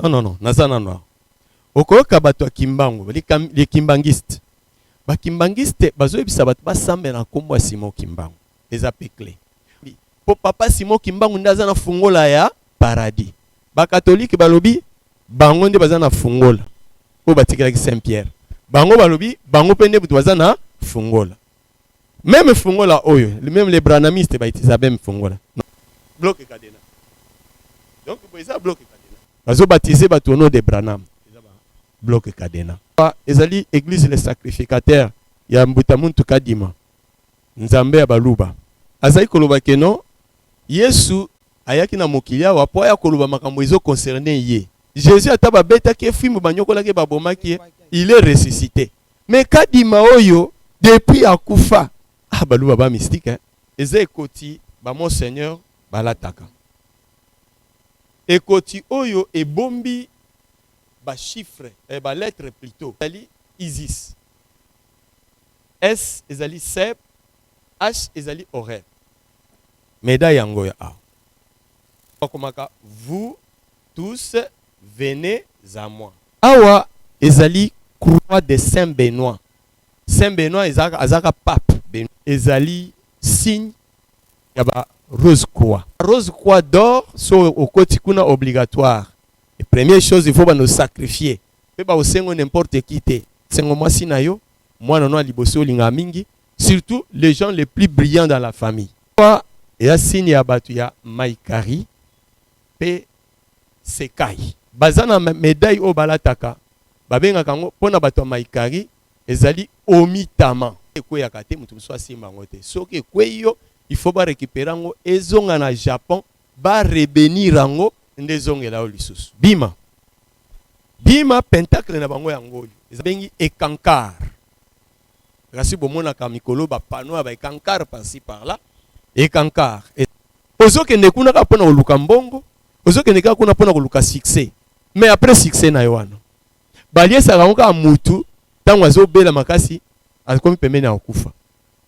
Non, non, non, naza nano awa. Okoyoka bato ya Kimbangu, les kimbanguistes. Ba kimbanguistes bazoyebisa bato basambela na nkombo ya Simon Kimbangu. Eza pe clé. Po papa Simon Kimbangu nde aza na fungola ya paradis. Ba catholiques balobi bango nde baza na fungola oyo batikelaki Saint Pierre. Bango balobi bango pe nde butu baza na fungola. Meme fungola oyo, meme les branhamistes ba utiliser meme fungola. Bloc cadenas. Donc eza bloc cadenas. Bazo baptiser bato au nom de Branham. Eza ba bloc cadenas. Ezali église les sacrificateurs ya Mbuta Muntu Kadima. Nzambe ya Baluba. Azali koloba ke non, Yesu ayaki na mokili awa po aya koloba makambo ezo concerner ye. Jesus ata babetaki ye fimbu, banyokolaki ye, babomaki ye, il est ressuscité. Mais Kadima oyo depuis akufa, ah Baluba ba mystique hein. Eza ekoti ba monseigneur balataka. Ekoti oyo ebombi ba chiffres, eh, ba lettres plutot. Ezali Isis. S ezali Seb, H ezali Horeb. Medaille yango oyo awa. Bakomaka vous tous venez à moi. Awa ezali croix de Saint Benoit. Saint Benoit ezalaka azalaka pape. Benoit ezali signe ya ba rose croix. Rose croix d'or so okoti kuna obligatoire. Et première chose il faut bano sacrifier. Pe ba osengo n'importe qui te. Sengo mwasi na yo, mwana no ya liboso olingaka mingi, surtout les gens les plus brillants dans la famille. Awa eza signe ya batu ya Maikari pe Sekai. Baza na medaille oyo balataka, babengaka yango pona batu ya Maikari ezali Omitama. Ekweyaka te, mutu mosusu asimba yango te. Soki ekweyi yo, il faut ba recuperer yango ezonga na Japon, ba rebenir yango nde ezongela yo lisusu. Bima. Bima pentacle na bango yango oyo. Eza bengi Ekankar. Kasi bomonaka mikolo ba panneaux ya ba Ekankar par-ci par-là. Ekankar. Ozokende kuna kaka pona koluka mbongo, ozokende kaka kuna pona koluka succès. Mais après succès na yo wana, baliesaka yango kaka mutu tango azobela makasi, akomi pembeni ya kokufa.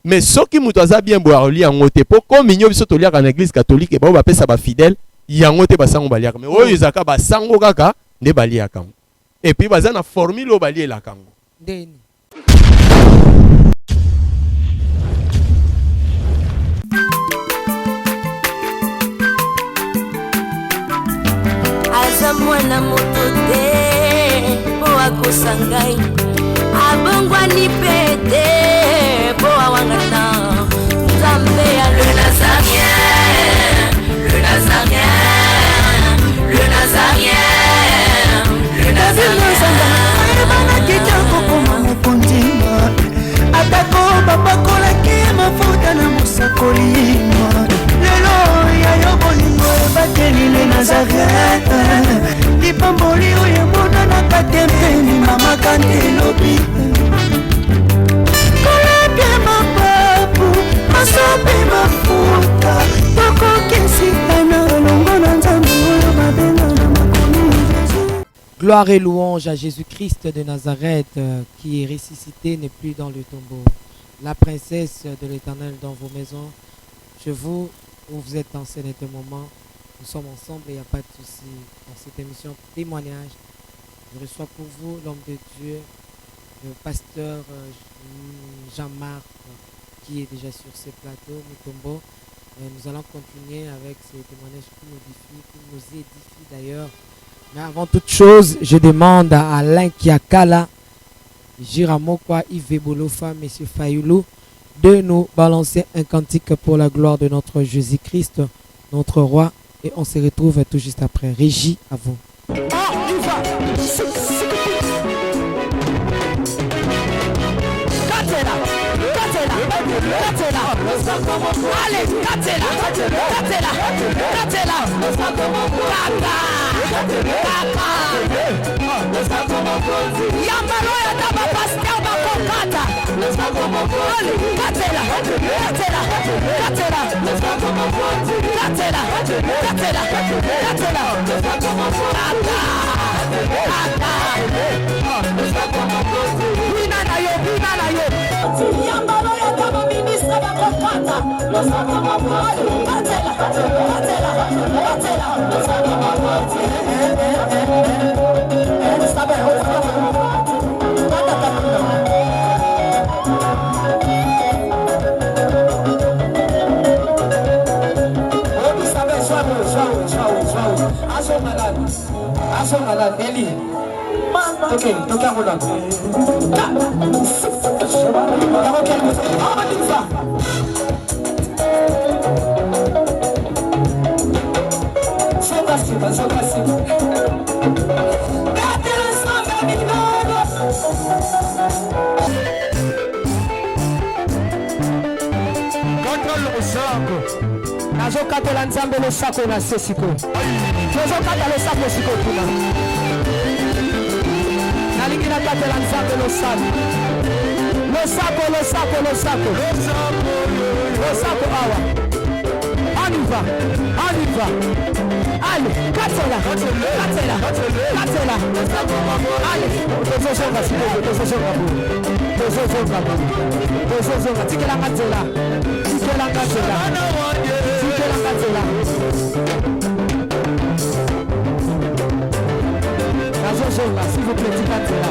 Mais soki mutu aza bien boye akolia yango te, po communion biso toliaka na eglise catholique bao bapesa ba fidèles yango te, basango baliaka. Mais oyo ezalaka basango kaka nde baliaka yango. Et puis baza na formule oyo balielaka yango. Ndeni. Aza mwana moto te po akosa ngai, abongwani pe te po awangana Nzambe ya le Nazarien, le Nazarien, le Nazarien, le Nazarien. Ayebanaki te akokoma mokonzi, atako bapakolaki ye mafuta na mosakoli. Lelo ya yo bolingo ebateli le Nazareth, lipamboli oyo emonanaka te mpe mama kante elobi kolapia mapapu masope mafuta tokokesitana elongo na Nzambe oyo babenga na makomi Jésus. Gloire et louange à Jésus-Christ de Nazareth qui est ressuscité, n'est plus dans le tombeau. La princesse de l'Éternel dans vos maisons, chez vous, où vous êtes en ce moment, nous sommes ensemble et il n'y a pas de souci. Dans cette émission témoignage, je reçois pour vous l'homme de Dieu, le pasteur Jean-Marc, qui est déjà sur ce plateau, Mutombo. Et nous allons continuer avec ces témoignages qui nous édifient, qui nous édifient d'ailleurs. Mais avant toute chose, je demande à Alain Kiakala, Jiramokwa, Yves Bolofa, Monsieur Fayoulou, de nous balancer un cantique pour la gloire de notre Jésus-Christ, notre roi. Et on se retrouve tout juste après. Régie, à vous. Allez, Katela, Katela, Katela, Kaka, Kaka. Yambalo ya taba pasteur bakokata. Allez, Katela, Katela, Katela, Katela, Katela, Katela, Kaka, Kaka. Bina na yo, bina na yo. Yambalo ya taba ministre bakokata. Katela, Katela, Katela. Azonga nani? Azonga nani? Eli. Toke, toke yango nani? Yango quel Ah, bandimisa. Zonga nsima, zonga nsima. Betela Nzambe minano. Kata losako. Nazokatela Nzambe losako na se sikoyo. Tozokata losako sikoyo kuna. Nalingi nakatela Nzambe losako. Losako, losako, losako. Losako awa. On y va, on y va. Allez, katela, katela, katela. Allez, tozozonga sikoyo, tozozonga boye. Tozozonga boye. Tozozonga, tikelanga nzela. Tikelanga nzela. Tikelanga nzela. Nazozonga, s'il vous plaît, tika nzela.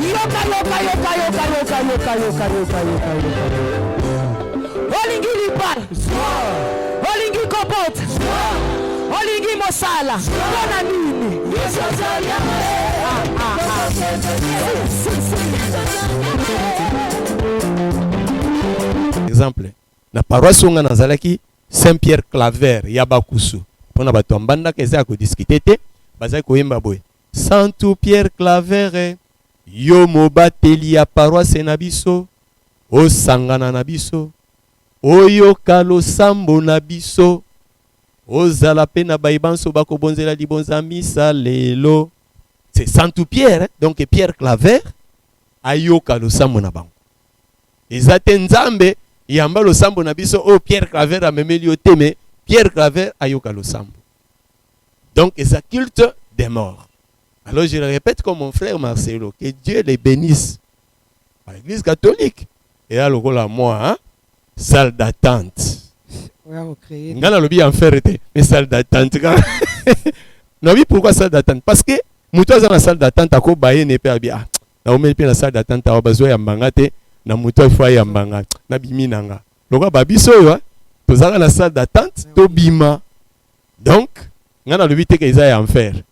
Yoka, yoka, yoka, yoka, yoka, yoka, yoka, yoka, yoka, yoka. Olingi libala, olingi kobota, olingi mosala, mpona nini? Ah, ah, ah. Si, si, si. Exemple, na paroisse oyo nga nazalaki, Saint Pierre Claver ya Bakusu, mpona bato ya Mbandaka eza ya kodiscuter te. Bazali koyemba boye: Santu Pierre Claver, yo mobateli ya paroisse na biso, osangana na biso, oyoka losambo na biso, ozala mpe na baye banso bakobonzela libonza misa lelo. C'est Santu Pierre, hein? Donc Pierre Claver ayoka losambo na bango. Eza te Nzambe yamba losambo na biso oyo Pierre Claver amemeli yo te, mais Pierre Claver ayoka losambo. Donc eza culte des morts. Alors je le répète comme mon frère Marcelo, que Dieu les bénisse, à l'église catholique eya lokola moi, hein? Salle d'attente. Oya kocréer. Nga nalobi enfer te, mais salle d'attente kaka. Nalobi pourquoi salle d'attente? Parce que moto aza na salle d'attente akobaye ne mpe abi: ah, naomeli mpe na salle d'attente awa, bazoyamba nga te, na moto afo ayamba nga, nabimi na nga. Lokola babiso oyo, ah, tozalaka na salle d'attente, tobima. Donc nga nalobi te ke eza ya enfer,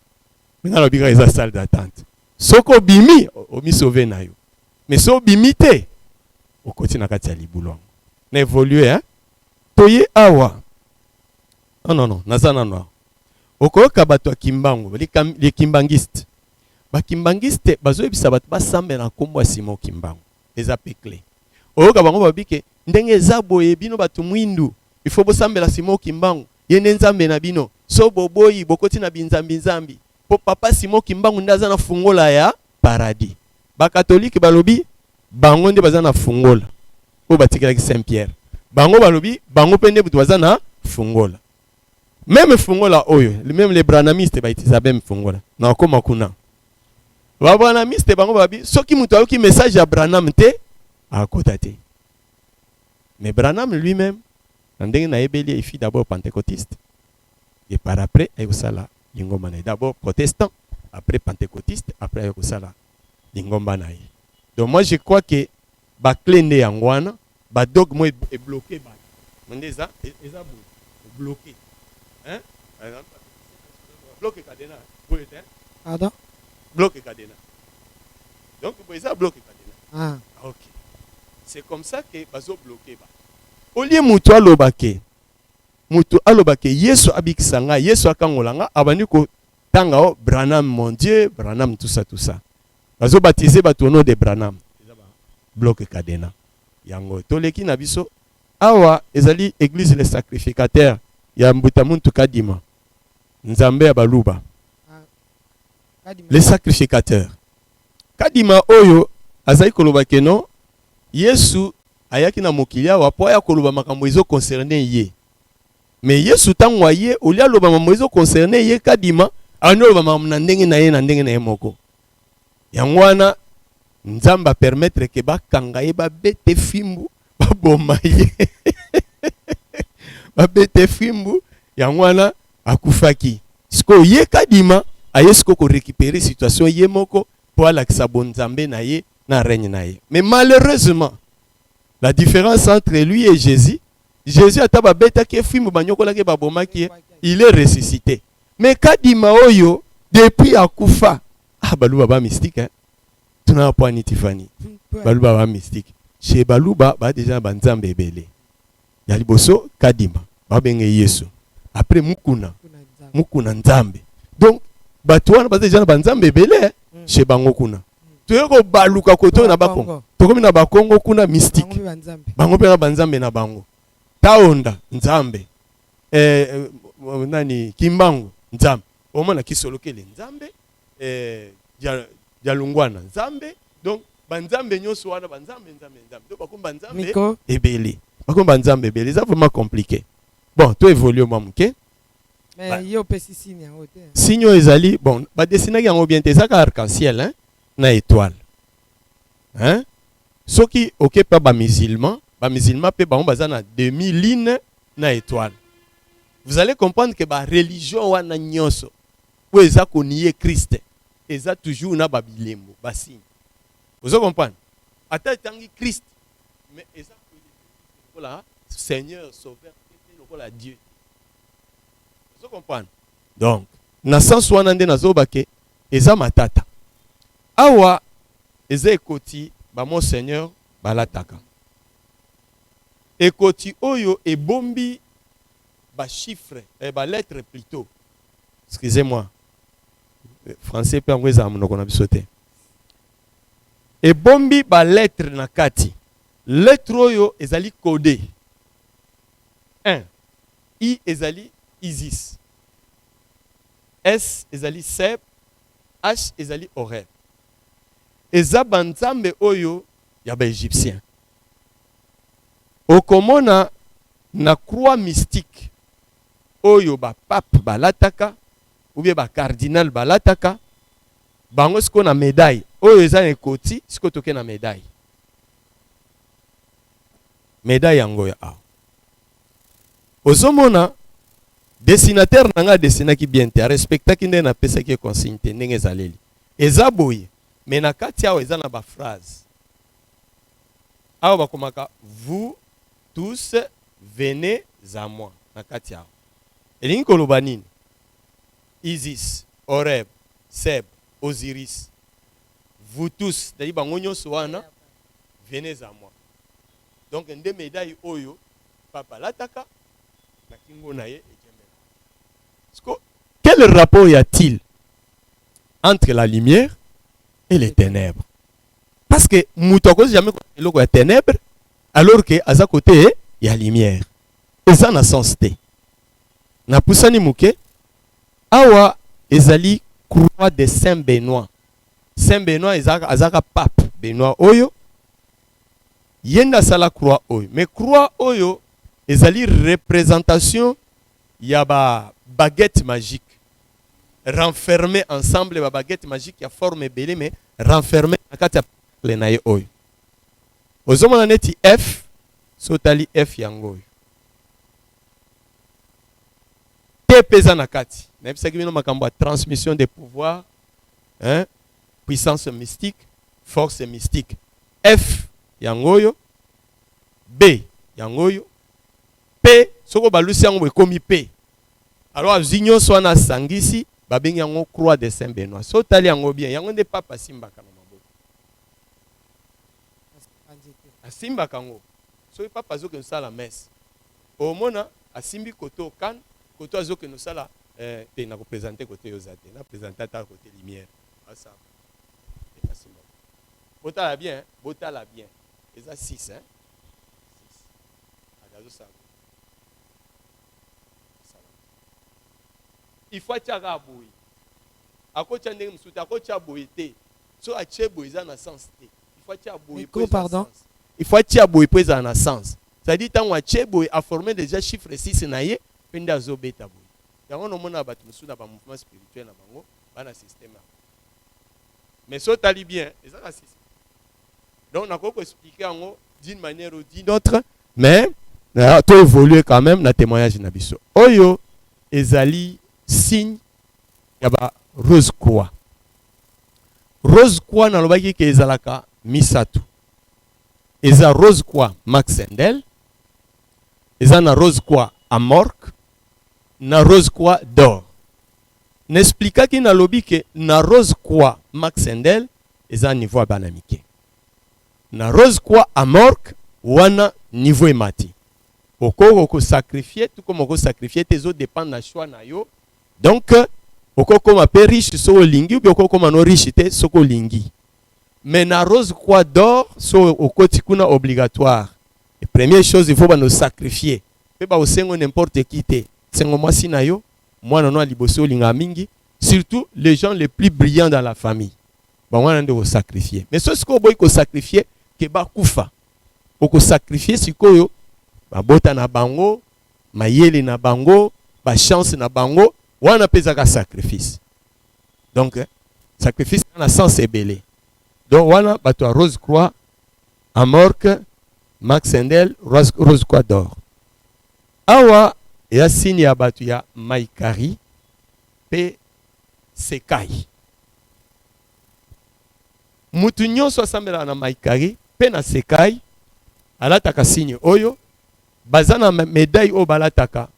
mais nga nalobi kaka eza salle d'attente. Soki obimi, omisauve na yo, mais so obimi te, okoti na kati ya libulu yango. Na évolue, hein? Toye awa. Non, non, non, naza nano awa. Okoyoka bato ya Kimbangu, les kimbanguistes. Bakimbangiste bazoyebisa bato basambela na nkombo ya Simon Kimbangu. Eza mpe clé. Oyoka bango babi ke ndenge eza boye, bino bato mwindu, il faut bosambela Simon Kimbangu, ye nde Nzambe na bino. So boboyi, bokoti na binzambi-nzambi, mpo papa Simon Kimbangu nde aza na fungola ya paradis. Bakatolike balobi bango nde baza na fungola oyo batikelaki Saint Pierre. Bango balobi bango mpe nde butu baza na fungola, même fungola oyo. Même les branhamistes bautiliza même fungola. Na okoma kuna, babranhamiste bango babi soki moto ayoki message ya Branham te, akota te. Mais Branham lui-même, na ndenge nayebeli ye, il fut d'abord pentecôtiste et par après aye kosala lingomba na ye. D'abord protestant, après pentecôtiste, après aye kosala lingomba na ye. Donc moi je crois que baclé nde yango wana. Badogme ebloquer bato nde eza boye, ebloquer, hein? Par exemple, bloc cadenas boye te? Pardon? Bloc cadenas, donc boye eza bloc cadenas. Ah. Ok, c'est comme ça que bazobloquer bato. Olie moto aloba ke, moto aloba ke Yesu abikisa nga, Yesu akangola nga, abandi kotanga o Branham, mon Dieu, Branham, tout ça, tout ça. Bazobaptiser bato au nom de Branham. Eza ba bloc cadenas yango. Toleki na biso awa, ezali église Le Sacrificateur ya Mbuta Muntu Kadima, Nzambe ya Baluba. Kadima. Le Sacrificateur Kadima oyo azali koloba ke non, Yesu ayaki na mokili awa mpo aya koloba makambo ezoconcerner ye. Mais Yesu ntango aye, olia aloba makambo ezoconcerner ye, Kadima abandi oloba makambo na ndenge na ye, na ndenge na ye moko. Yango wana Nzambe apermettre ke bakanga ye, babete fimbu, baboma ye, babete fimbu. Yango wana akufaki. Sikoyo ye Kadima aye sikoyo korécupérer situation ye moko mpo alakisa bonzambe na ye na règne na ye. Mais malheureusement, la différence entre lui et Jésus, Jésus ata babetaki ye fimbu, banyokolaki ye, babomaki ye, il est ressuscité. Mais Kadima oyo depuis akufa, ah, Baluba ba mystique, hein? Tuna pwani Tiffany, Baluba ba mystique. Chez Baluba ba déjà ba nzambe ebele. Ya liboso Kadima, babenge Yesu. Après Mukuna, Mukuna nzambe. Donc bato wana baza déjà na banzambe ebele chez bango kuna. Toye kobaluka koto na Bakongo, tokomi na Bakongo kuna mystique, bango mpe na banzambe na bango. Taonda nzambe, nani, Kimbangu nzambe, omona Kisolokele nzambe, Dialungwana nzambe. Donc banzambe nyonso wana, banzambe, nzambe, nzambe. Donc bakomi banzambe ebele, bakomi banzambe ebele. Eza vraiment compliqué. Bon, to évolue mwa moke. Mais yo opesi signe yango te. Signe oyo ezali, bon, badesinaki yango bien te. Eza kaka arc-en-ciel, hein, na étoile, hein? Soki oke mpe bamusulman, bamusulman mpe bango baza na demi lune na étoile. Vous allez comprendre que bareligion wana nyonso oyo eza konier Christ eza toujours na babilembo, basigne. Ozo comprendre, ata etangi Christ, mais eza lokola Seigneur Sauveur te, lokola Dieu. Ozo comprendre? Donc na sens wana nde nazoba ke eza matata. Awa eza ekoti bamonseigneur balataka, ekoti oyo ebombi bachiffre, balettre plutôt, excusez-moi, français mpe yango ezala monoko na biso te. Ebombi balettre na kati. Lettre oyo ezali codé 1, I ezali Isis, S ezali Seb, H ezali Horeb. Eza banzambe oyo ya baégyptien. Okomona na croix mystique oyo bapape balataka ou bien bacardinal balataka bango. Sikoyo na médaille oyo eza na ekoti, sikoyo toke na médaille. Médaille yango oyo awa ozomona, dessinateur na ngai adesinaki bien te, arespectaki nde napesaki ye consigne te. Ndenge ezaleli eza boye, mais na kati awa eza na baphrase. Awa bakomaka "Vous tous, venez à moi". Na kati awa elingi koloba nini? Isis, Oreb, Seb, Osiris, vous tous, c'est-à-dire bango nyonso wana, venez à moi. Donc nde médaille oyo papa alataka na kingo na ye ekembela. Siko, quel rapport y a-t-il entre la lumière et les ténèbres? Parce que moto akoki jamais eloko ya ténèbres alors que aza côté ya lumière. Eza na sens te. Napusani moke. Awa ezali croix de Saint Benoît. Saint Benoît azalaka pape Benoît oyo ye nde asala croix oyo. Mais croix oyo ezali représentation ya ba baguette magique renfermé ensemble, ba baguette magique ya forme ebele, mais renfermé na kati ya le na ye oyo. Ozomona neti F, so otali F yango oyo te, mpe eza na kati. Nayebisaki bino makambo ya transmission de pouvoir, hein? Puissance mystique, force mystique. F yango oyo, B yango oyo, P soko balusi yango boye ekomi P. Alors azwi nyonso wana, asangisi, babengi yango croix de Saint Benoît. So otali yango bien, yango nde papa asimbaka na maboko, asimbaka yango. Soki papa azokende kosala messe, omona asimbi kote okane kote azokende kosala te. Na kopresente kote oyo eza te, na présente ata kote lumière asala, asimba. Botala bien, botala bien, eza 6, hein? 6 azosala. Il faut atiaka boye, akotia ndenge mosusu te, akotia boye te. So atie boye, eza na sens te. Il faut atia boye. Micro, pardon. Il faut atia boye mpo ezala na sens. C'est-à-dire ntango atie boye, aforme déjà chiffre 6 na ye, mpe nde azobeta boye. Yango nomona bato mosusu na bamouvement spirituel na bango bana système yango. Mais so otali bien, ezaka 6. Donc nakoki koexpliquer yango d'une manière ou d'une autre, mais to évoluer quand même na témoignage na biso. Oyo ezali signe ya ba rose croix. Rose croix, nalobaki ke ezalaka misato. Eza rose croix Mach-Zehnder. Eza na Rose Croix Amorque na Rose Croix d'or. Na explikaki nalobi ke na Rose Croix Max Endel eza niveau ya bana mike. Na Rose Croix Amorque wana niveau emati. Okoki ko sacrifier tout comme oko sacrifier te ezo dependre na choix na yo. Donc okoki kokoma pe riche soki olingi ou bien okoki kokoma no riche te soki olingi. Mais na Rose Croix d'or soki okoti kuna obligatoire. Et première chose il faut bando sacrifier. Pe ba osengo n'importe qui te. Sengo mwasi na yo, mwana no ya liboso olingaka mingi, surtout les gens les plus brillants dans la famille. Bango wana nde ko sacrifier. Mais soki sikoyo oboyi ko sacrifier ke bakufa. Oko sacrifier sikoyo babota na bango, mayele na bango, ba chance na bango, wana pe ezaka sacrifice. Donc sacrifice na sens ebele. Donc wana bato ya Rose Croix, Amorque, Max Endel, Rose, Rose Croix d'or. Awa eza signe ya bato ya Maikari pe Sekai. Mutu nyonso asambelaka na Maikari pe na Sekai alataka signe oyo. Baza na medaille oyo balataka,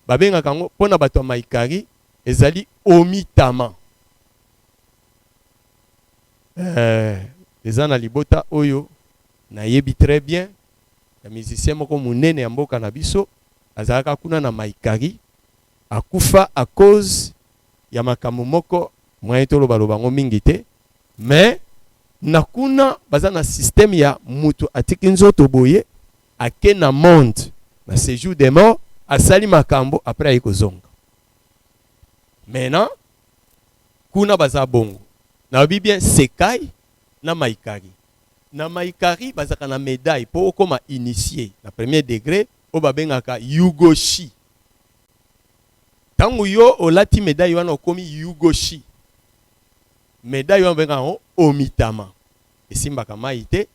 babengaka yango mpo na bato ya Maikari ezali Omitama. Eh, eza na libota oyo nayebi très bien ya musicien moko munene ya mboka na biso azalaka kuna na Maikari akufa à cause ya makambo moko moyen toloba loba yango mingi te mais na kuna baza na système ya mutu atiki nzoto boye ake na monde na sejour des morts asali makambo après aye kozonga maintenant kuna baza bongo nalobi bien sekai na maikari na maikari bazalaka na medaille po okoma initie na premier degre oyo babengaka yugoshi tango yo olati medaille wana okomi yugoshi medaille wana babengaka yango omitama esimbaka mayi te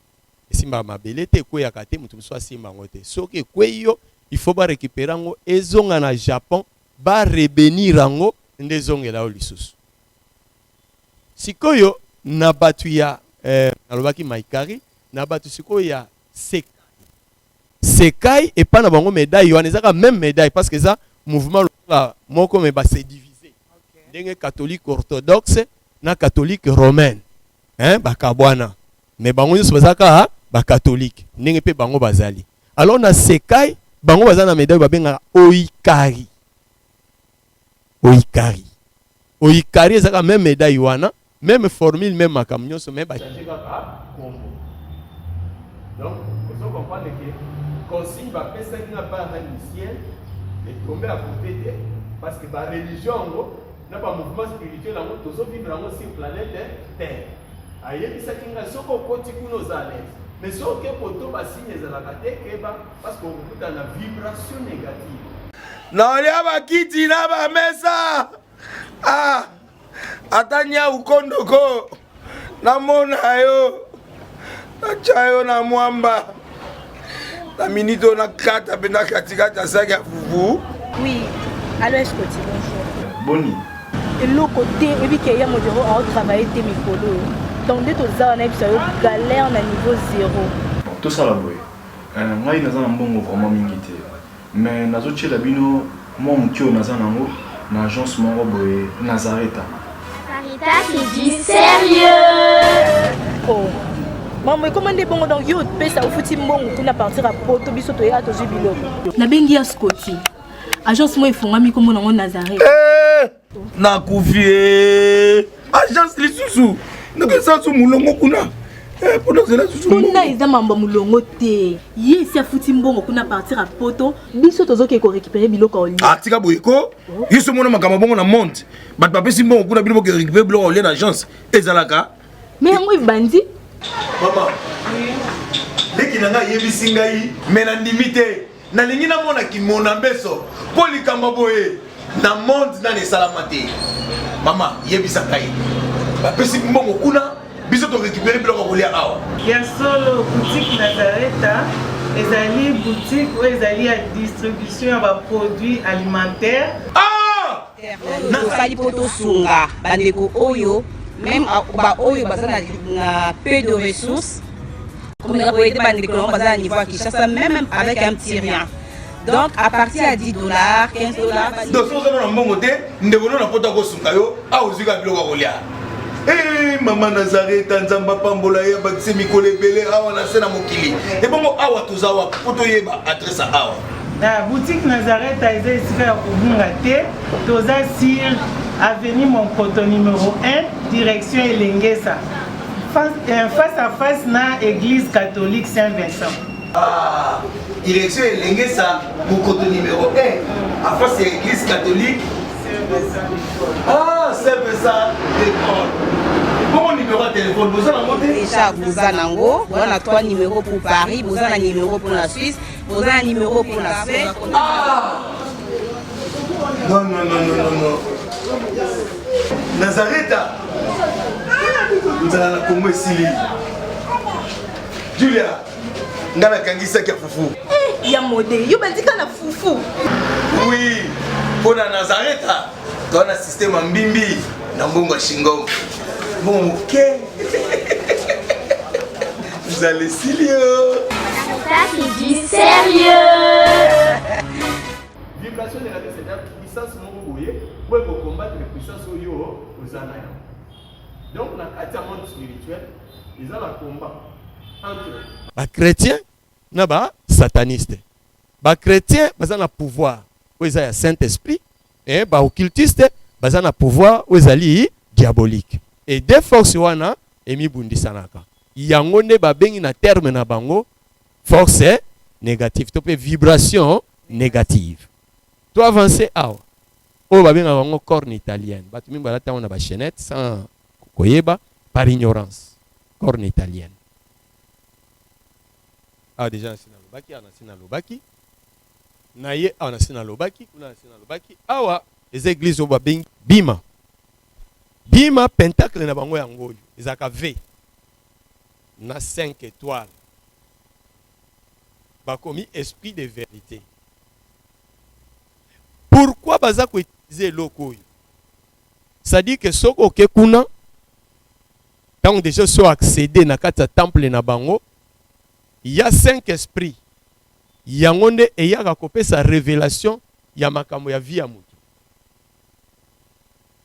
esimbaka mabele te ekweyaka te moto mosusu asimba yango te soki ekweyi yo il faut ba recuperer yango ezonga na Japon ba rebenir yango nde ezongela yo lisusu sikoyo na batu ya eh, nalobaki maikari na batu sikoyo ya sekai sekai epa na bango medaille wana ezaka meme medaille parce que eza mouvement lokola moko mais ba se diviser ndenge catholique orthodoxe na catholique romaine hein bakabwana mais bango nyonso baza kaka ba catholique ndenge pe bango bazali alors na sekai bango baza na medaille babengaka oikari oikari oikari ezaka meme medaille wana meme formule meme makambo nyonso mais ba changer kaka kombo donc ozo comprendre que consigne bapesaki nga par un misien etombe à côté te parce que ba religion yango na ba mouvement spirituel yango tozo vivre yango sur planète terre ayebisaki ngai soki okoti kuna oza à l'aise mais soki oke poto ba signe ezalaka te keba parce que okokutana na vibration négative naolia bakiti na bamesa ah, ata nyau kondoko namona yo natya yo na mwamba na minute oyo nakata mpenza katikati ya saki ya fufu oui allo escoti bonjour boni eloko te oyebi ke ya modero aotravaille te mikolo oyo donc nde toza wana yebisa yo galère na niveau zéro tosala boye euh, ngai naza na mbongo vraiment mingi te Mais nazo tiela bino mwa moke oyo naza nango na agence moko boye Nazareta. Nazareta c'est du sérieux. Oh. Maman ekoma nde bongo donc yo opesa ofuti mbongo kuna partir ya poto biso toya tozwi biloko. Nabengi ya Scotty. Agence moko efongami kombo nango Nazareth. Eh, nakufi eh. Agence lisusu nakesa su mulongo kuna eh, mpo nazela susu kuna eza mambo ya mulongo te ye esi afuti mbongo kuna partir ya poto biso tozokende korécupere biloko ya olia atika ah, boye ko oh. yo so omona makambo bongo na monde bato bapesi mbongo kuna bino boke récupere biloko ya olia na agence ezalaka me yango ebandi mama leki na ngai ayebisi ngai me nandimi te Nalingi namona kimona mbeso mpo likambo boye na monde nani esalama te. Mama yebisa ngai, bapesi mbongo kuna, biso to récupérer biloko ya kolia awa. Ya solo, boutique Nazareta ezali boutique oyo ezali ya distribution ya ba produits alimentaires. Ah! Tosali mpo tosunga bandeko oyo meme baoyo baza na peu de ressources komeka koyede bandeko yango baza na niveau ya Kinshasa meme avec un petit rien. Donc à partir ya 10 dollars, 15 dollars. Donc soki oza na mbongo te, ndeko no na poto akosunga yo. Awa ozwi kaka biloko ya kolia. Eh, mama Nazareta, Nzambe apambola ye, abakisi mikolo ebele awa na se na mokili. Ebongo awa toza wapi mpo toyeba adresse ya awa? Na boutique Nazareta eza esika ya kobunga te. Toza sur avenue Monkoto numéro 1, direction Elengesa, face à face na église catholique Saint-Vincent. Ah, direction Elengesa, Mokoto numéro 1, en face ya église catholique. Ah, Saint-Vincent de Paul. Bongo numéro ya téléphone boza nango te? Déjà boza nango, boza na trois numéros pour Paris, boza na numéro pour la Suisse, boza na numéro pour la Suède. Ah non, non, non, non, non, non, Nazareta, nzala na Kongo esili. Julia, ngai nakangisaki ya fufu. Eh, ya mode, yo bandika na fufu. Oui, mpo na Nazareta toza na système ya mbimbi na mbongo ya shingom, mbongo moke, nzala esili yo. Ça, c'est du sérieux. Vibration négative, c'est-à-dire puissance moko boye po ekocombattre puissance oyo oza na yango. Donc na kati ya monde spirituel eza na combat entre bachrétien na basataniste. Bachrétien baza na pouvoir oyo eza ya Saint Esprit e baoccultiste baza na pouvoir oyo ezali diabolique. E deux force wana emibundisanaka. Yango nde babengi na terme na bango force négative to mpe vibration négative. To avance awa, oyo babengaka yango corne italienne. Bato mingi balata yango na bachaînette sans koyeba, par ignorance. Corne italienne, awa déjà nasi nalobaki, awa nasi nalobaki na ye, awa nasi nalobaki, kuna nasi nalobaki. Awa eza église oyo babengi Bima. Bima, pentacle na bango yango oyo ezalaka V na 5 étoiles. Bakomi esprit de vérité. Pourquoi baza koutiliser eloko oyo? C'est-à-dire que soki oke kuna, ntango déjà so accéder na kati ya temple na bango, ya cinq esprit yango nde eyaka kopesa révélation ya makambo ya vie ya motu.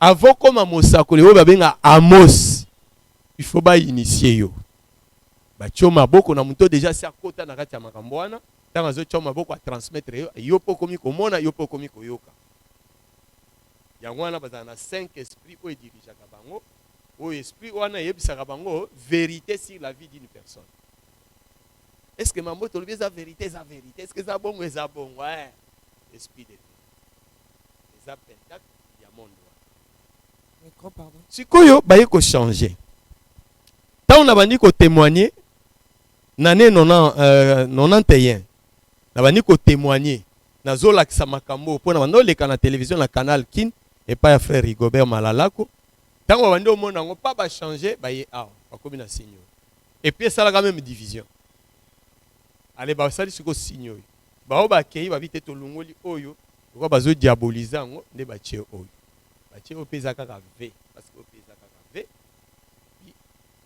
Avant koma mosakoli oyo babenga Amos, il faut bainitier yo, batie maboko na moto. Déjà si akota na kati ya makambo wana, ntango azotia maboko, atransmettre yo, yo mpo okomi komona, yo mpo okomi koyoka. Yango wana bazala na cinq esprit oyo edirigeaka bango, oyo esprit wana eyebisaka bango vérité sur la vie d'une personne. Est ce que mambo tolobi eza vérité? Eza vérité. Est ce que eza bongo? Eza bongo, eh. Esprit de vérité eza pentacle ya monde wana. Micro, pardon. Sikoyo baye kochanger. Ntango na bandi kotémoigner na ne 91, na bandi kotémoigner, nazolakisa makambo mpo na bandi oleka na télévision na Canal Kin epai ya frère Rigobert Malalako. Ntango babandi omona yango mpa bachanger, baye awa, bakomi na signe oyo. Et puis esalaka même division. Ale basali sikoyo signe oyo, bao bakei babi te, tolongoli oyo lokwa bazodiaboliser yango, nde batie oyo. Batie oyo mpe eza kaka V, parce que oyo mpe eza kaka V puis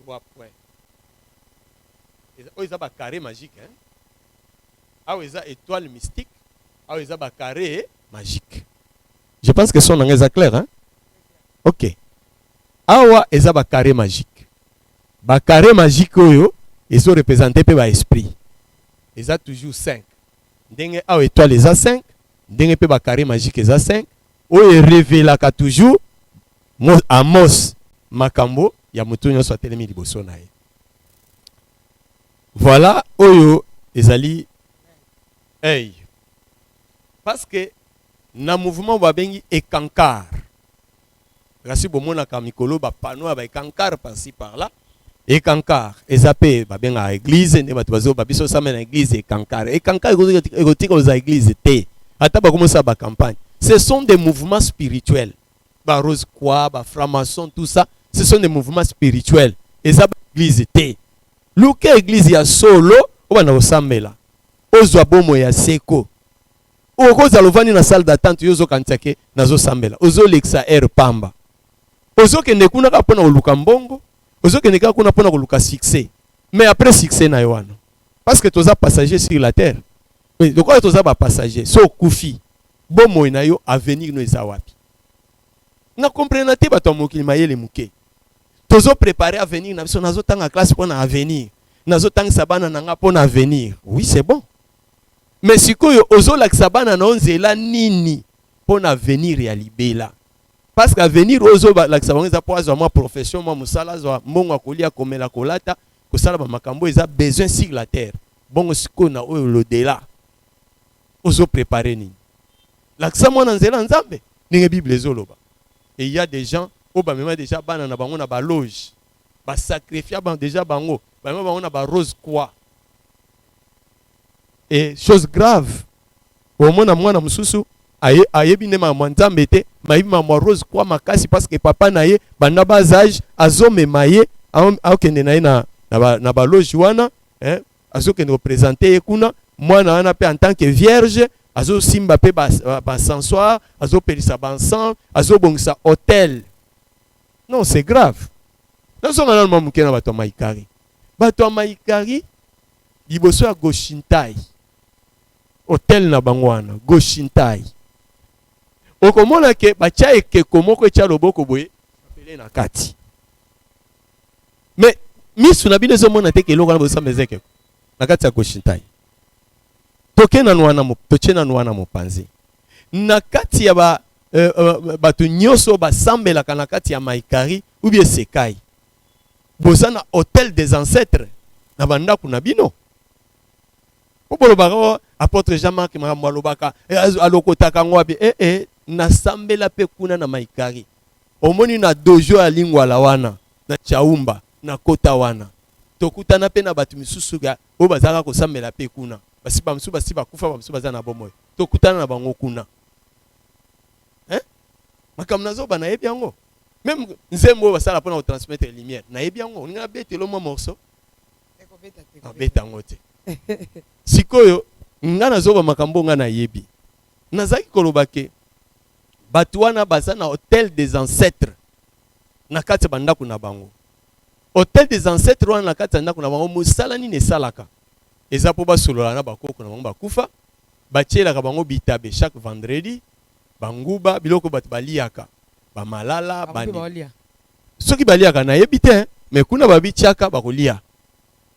3 points. Oyo eza bacarré magique, hein? Awa eza étoile mystique, awa eza bacarré magique. Je pense que son nanga eza clair, hein? Ok, awa eza bacarré magique. Bacarré magique oyo ezoreprésenter mpe baesprit. Eza toujours 5, ndenge awa étoile eza 5, ndenge mpe bacarré magique eza 5, oyo erevelaka toujours Amos makambo ya motu nyonso atelemi liboso na ye. Voilà, oyo ezali œil, parce que na mouvement babengi Eckankar, kasi bomonaka mikolo bapanneau ya baEckankar par-ci par-là. Eckankar eza mpe babengaka église, nde bato bazoba biso osamba na église Eckankar. Eckankar ekotika kozala église te, ata bakomosala bacampagne. Ce sont des mouvements spirituels, barose croix, bafranc-maçon, tout ça, ce sont des mouvements spirituels, eza baéglise te. Luka église ya solo obanda kosambela, ozwa bomoi ya seko. Okozala ovandi na salle d'attente, yo ozokanisa ke nazosambela, ozolekisa heure pamba. Ozokende kuna kaka mpona koluka mbongo, ozokende kaka kuna mpona koluka succès. Mais après succès na yo wana, parce que toza passager sur la terre. Mais lokola toza ba passager, so okufi, bomoi na yo avenir no eza wapi? Na comprena te bato ya mokili mayele moke. Tozo preparer avenir na biso, nazo tanga classe mpo na avenir, nazo tangisa bana na nga mpo na avenir. Oui, c'est bon. Mais sikoyo ozolakisa bana na yo nzela nini mpo na avenir ya libela? Parce que avenir oyo ozolakisa bango eza mpo azwa mwa profession, mwa mosala, azwa mbongo ya kolia, komela, kolata, kosala ba makambo eza besoin sur la terre. Bongo sikoyo na oyo l'au-delà ozo preparer nini? Lakisa mwana nzela Nzambe ndenge Bible ezoloba. Et il y a des gens oyo bamema déjà bana na bango na ba loge, ba sacrifia ba déjà bango, bamema bango na ba rose croix. Et chose grave, omona mwana mosusu aye, ayebi nde makambo ya Nzambe te, mayebi makambo ya rose croix makasi parce que papa na ye banda bas âge azomema ye akende na ye na ba loge wana, hein, azokende kopresente ye kuna. Mwana wana mpe en tant que vierge azosimba mpe basensoir, azopelisa baencens, azobongisa autel. Non, c'est grave. Nazonga nanu mwa moke na bato ya Maikari. Bato ya Maikari liboso ya Goshintai, hotel na bango wana Goshintai, okomona ke batya ekeko moko etya loboko boye pele na kati, mais misu na bino ezomona te ke eloko wana bozosamba eza ekeko na kati ya Goshintai. Toke nanu wana, totie nanu wana mopanzi na kati ya ba bato nyonso basambelaka na kati ya Maikari ou bien Sekai. Boza na autel des ancêtres na bandako na bino. Po bolobaka oh, apôtre Jean-Marc makambo alobaka, alokotaka yango wapi? Eh, eh, nasambela pe kuna na Maikari. Omoni na dojo ya Lingwala wana na Chaumba, na kota wana tokutana pe na bato misusu oyo bazalaka kosambela pe kuna. Basi ba mosusu basi bakufa, ba mosusu baza na bomoi. Tokutana na bango kuna. Hein? Makambo nazoba nayebi yango. Même nzembo oyo basala mpona kotransmettre lumière nayebi yango. Olingi nabetela mwa morceau? Abeta yango te. Sikoyo nga nazoba makambo nga nayebi. Nazalaki koloba ke bato wana baza na autel des ancêtres na kati ya bandako na bango. Autel des ancêtres wana na kati ya ndako na bango, mosala nini esalaka? Eza mpo basolola na bakoko na bango bakufa, batielaka bango bitabe chaque vendredi, banguba, biloko bato baliaka, bamalala, bani. Soki baliaka nayebi te, mais kuna babitiaka bakolia.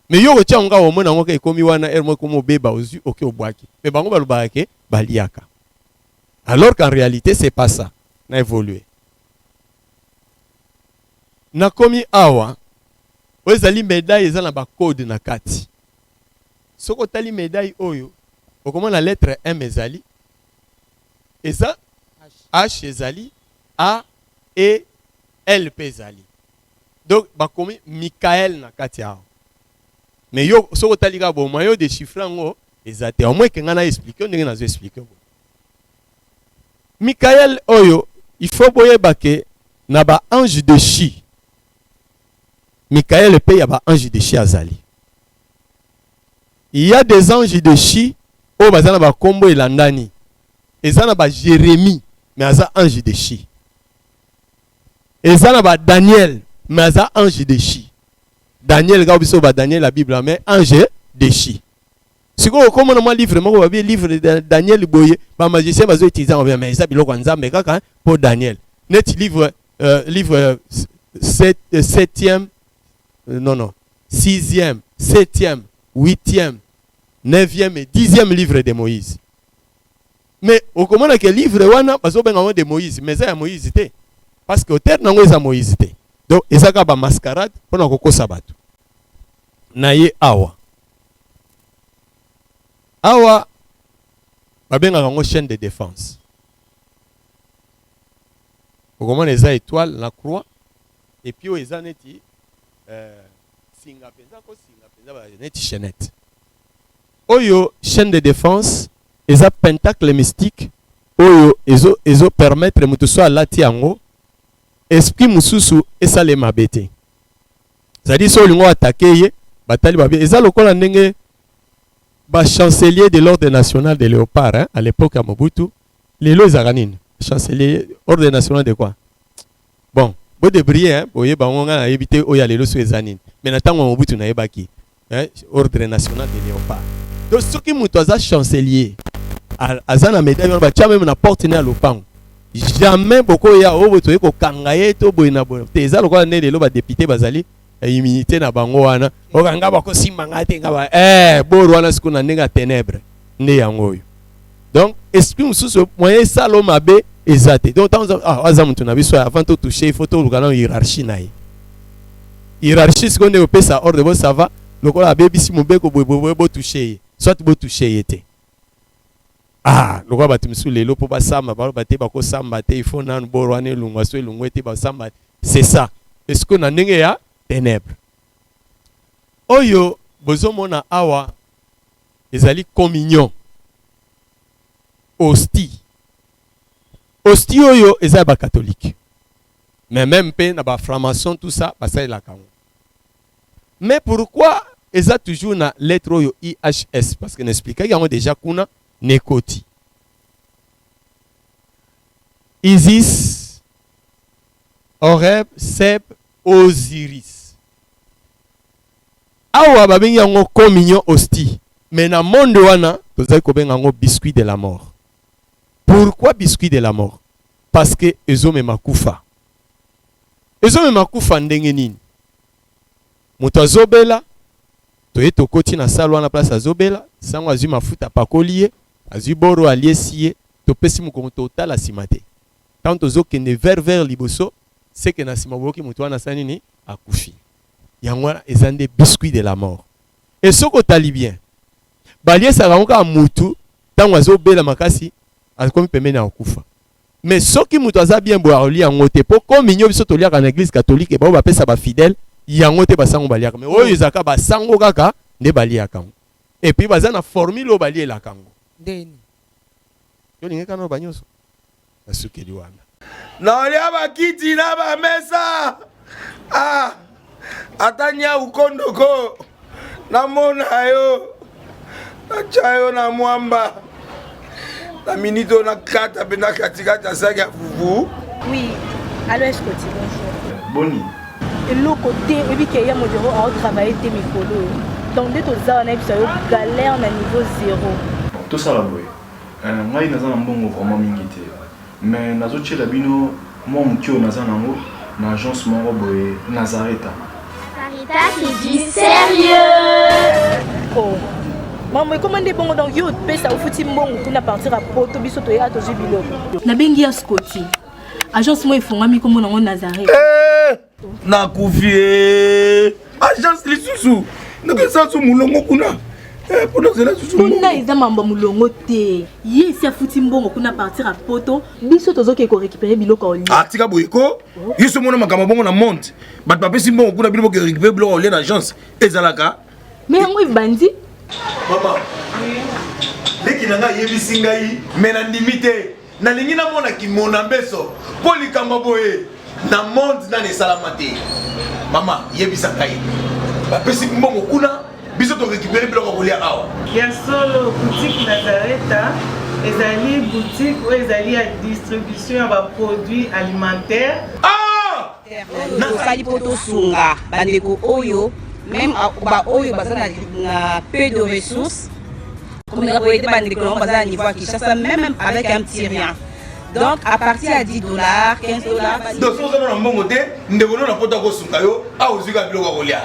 Mais yo kotia yango kaka omona yango kaka ekomi wana heure moko ekomi obeba, ozwi oke obwaki. Mais bango balobaka ke baliaka. Alors qu'en réalité c'est pas ça. Na évoluer. Nakomi awa, oyo ezali médaille eza na ba code na kati. Soki otali médaille oyo, okomona lettre M ezali, eza H ezali, A E L pe ezali. Donc bakomi Michael na kati awa. Mais yo soki otali kaka boye, moyen déchiffrer yango eza te. Au moins ke nga na expliquer ndenge nazo expliquer boye. Michael oyo, il faut boyeba ke na ba ange de chi, Michael pe ya ba ange de chi azali. Il y a des anges de chi oyo baza na ba kombo elandani. Eza na ba Jérémie mais aza ange de chi. Eza na ba Daniel mais aza ange de chi. Daniel kaka biso ba Daniel la Bible mais ange de chi. Sikoyo okomona mwa livre moko babi livre de Daniel boye, ba magicien bazo utiliser yango mais eza biloko ya Nzambe kaka po Daniel. Neti livre livre septième, non non, sixième, septième, huitième, neuvième et dixième livre de Moïse. Mais okomona ke livre wana bazobenga yango de Moïse, mais eza ya Moïse te. Parce que auteur nango eza Moïse te. Donc eza kaka ba mascarade pona kokosa bato. Na ye awa. Awa babengaka yango chaîne de défense. Okomona eza étoile na croix et puis oyo eza neti singa penza ko singa penza ba neti chaînette. Oyo chaîne de défense eza pentacle mystique oyo ezo permettre mutu so alati yango esprit mususu esale mabe te. C'est-à-dire so olingo attaquer ye batali babe eza lokola ndenge ba chancelier de l'ordre national de Léopard, hein, à l'époque ya Mobutu. Lelo ezalaka nini? Chancelier ordre national de quoi? Bon, bo débrouiller, hein, boye bango nga nayebi te oyo ya lelo so eza nini. Mais na tango ya Mobutu nayebaki, hein, ordre national de Léopard. Donc soki moto aza chancelier, aza na médaille wana, batia meme na porte ne ya lopango, jamais bokoya oyo boye toye kokanga ye to boye na boye te. Eza lokola nde lelo badepute bazali immunité na bango wana, okanga bakosimba ngai te, nga ba boro wana sikoyo na ndenge ya ténèbre nde yango oyo. Donc esprit mosusu moyen esala mabe eza te. Donc ntango aza moto na biso, avant totouche, il faut toluka nano hiérarchie na ye. Hiérarchie sikoyo nde kopesa ordre: bo ça va, lokola abebisi mobeko boye boye, botouche ye, soit botouche ye te. Ah, lokola bato misusu lelo mpo basamba, baloba te, bakosamba te, il faut nanu boro wana elongwa. So elongwa te, basamba. C'est ça. Est-ce que na ndenge ya ténèbre oyo bozomona awa ezali communion hostie? Hostie oyo eza ya bacatholique, mais même mpe na bafranc-maçon, tout ça basalelaka yango. Mais pourquoi eza toujours na lettre oyo IHS? Parce que naexplikaki yango déjà kuna nekoti Isis, Horeb, Seb, Osiris. Awa babengi yango communion hostie, mais na monde wana tozali kobenga yango biscuit de la mort. Pourquoi biscuit de la mort? Parce que ezomema kufa. Ezomema kufa ndenge nini? Moto azobela, toye tokoti na salle wana, place azobela, sango azwi mafuta apakoli ye, azwi boro aliesi ye, topesi mokongo, totala nsima te. Ntango tozokende vers liboso, seke na nsima boyoki moto wana asali nini? Akufi. Yango wana eza nde biscuit de la mort. E soki otali bien, baliesaka yango kaka mutu ntango azobela makasi, akomi pembeni ya kokufa. Mais soki moto aza bien boye, akolia yango te, mpo communion biso toliaka na église catholique, bao bapesa bafidèle yango te, basango baliaka. Mais oyo ezalaka basango kaka nde baliaka yango, et puis baza na formule oyo balielaka yango. Ndeni? Yo olingi kaka na banyonso basukeli wana. Naolia bakiti na bamesa, ah, ata nyau kondoko namona yo, natya yo na mwamba na minute oyo, nakata mpe na katikati ya saki ya fufu. Oui, allo Escoti, bonjour. Boni? Eloko te, oyebi ke ya modero aotravaille te mikolo oyo, donc nde toza wana, yebisa yo, galère na niveau zéro. Bon, tosala boye. Ngai naza na mbongo vraiment mingi te, mais nazotiela bino mwa moke oyo naza nango na agence moko boye, Nazareta. Sarita, c'est du sérieux. Oh. Mambo ekoma nde bongo. Donc yo opesa, ofuti mbongo kuna partir ya poto, biso toya tozwi biloko. Nabengi ya Scoti, agence moko efungwami, nkombo nango Nazareth. Nakufi e! Agence lisusu ndenge su molongo kuna mpona ozela susu? Kuna eza mambo ya molongo te. Ye esi afuti mbongo kuna partir ya poto, biso tozoke korécupérer biloko ya olia. Atika boye ko! Yo so omona makambo bongo na monde, bato bapesi mbongo kuna, bino boke récupérer biloko ya olia na agence, ezalaka? Mais yango ebandi. Mama leki na ngai ayebisi ngai, me nandimi te, nalingi namona kimona mbeso, mpo likambo boye na monde nani esalama te. Mama, yebisa ngai, bapesi mbongo kuna, biso torécupérer biloko ya kolia awa? Ya solo, boutique Nazareta ezali boutique oyo ezali ya distribution ya baproduit alimentaire. Tosali mpo tosunga bandeko oyo, même baoyo baza na peu de ressources, komeka koaider bandeko nango baza na niveau ya Kinshasa, même avec un petit rien, donc à partir ya 10 dollars, 15 dollars. Donc soki oza na mbongo te, ndeko no na poto akosunga yo awa, ozwi kaka biloko ya kolia.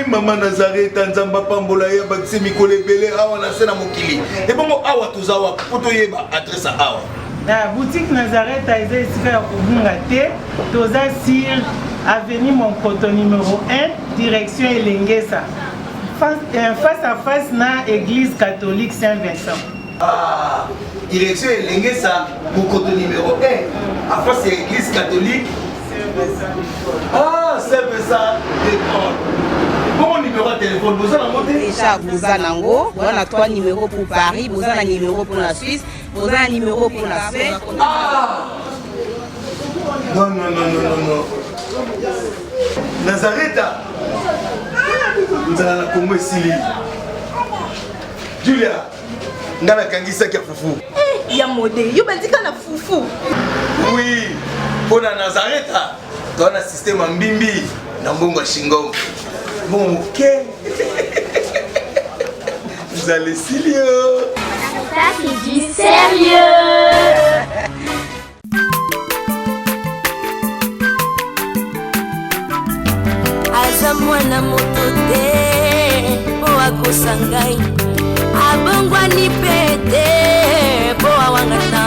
Mama Nazareta, Nzambe apambola ye, abakisi mikolo ebele awa na se na mokili. Ebongo awa toza wapi, mpo toyeba adresse ya awa? Na boutique Nazareta eza esika ya kobunga te. Toza sur avenue Monkoto numéro 1, direction Elengesa, face à face na église catholique Saint Vincent. Ah, direction Elengesa, Mokoto numéro 1, à face ya église catholique. Ah, Saint Vincent de Paul. Bongo numéro ya téléphone boza nango te? Déjà boza nango, boza na trois numéros pour Paris, boza na numéro pour la Suisse, boza na numéro pour la Suède. Ah non, non, non, non, non, non, Nazareta, nzala na Kongo esili. Julia, nga nakangisaki ya fufu. Ya mode, yo bandika na fufu. Oui, mpo na Nazareta toza na système ya mbimbi na mbongo ya shingom, mbongo moke. Nzala esili yo. Ça, c'est du sérieux. Aza mwana moto te mpo akosa ngai, abongwani mpe te mpo awangana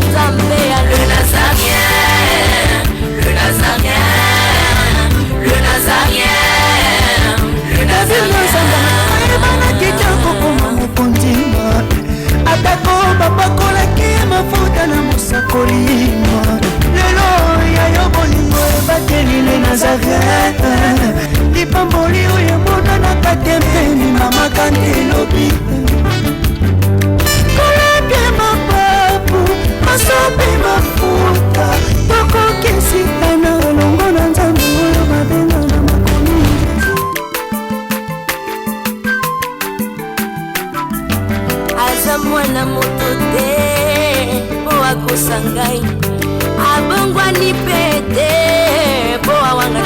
Nzambe ya le Nazarien, le Nazarien, le Nazarien, le Nazarien. Ayebanaki te kokoma mokonzi, atako bapakolaki ye mafuta na mosakoli. Lelo ya yo bolingo ebateli le Nazaret, lipamboli oyo emonanaka te mpeni mama kante elobi kolapie mapapu masope mafuta tokokisikana elongo na Nzambe oyo babenga na makomi. Aza mwana moto te mpo akosa ngai, abongwani mpe te mpo awangana.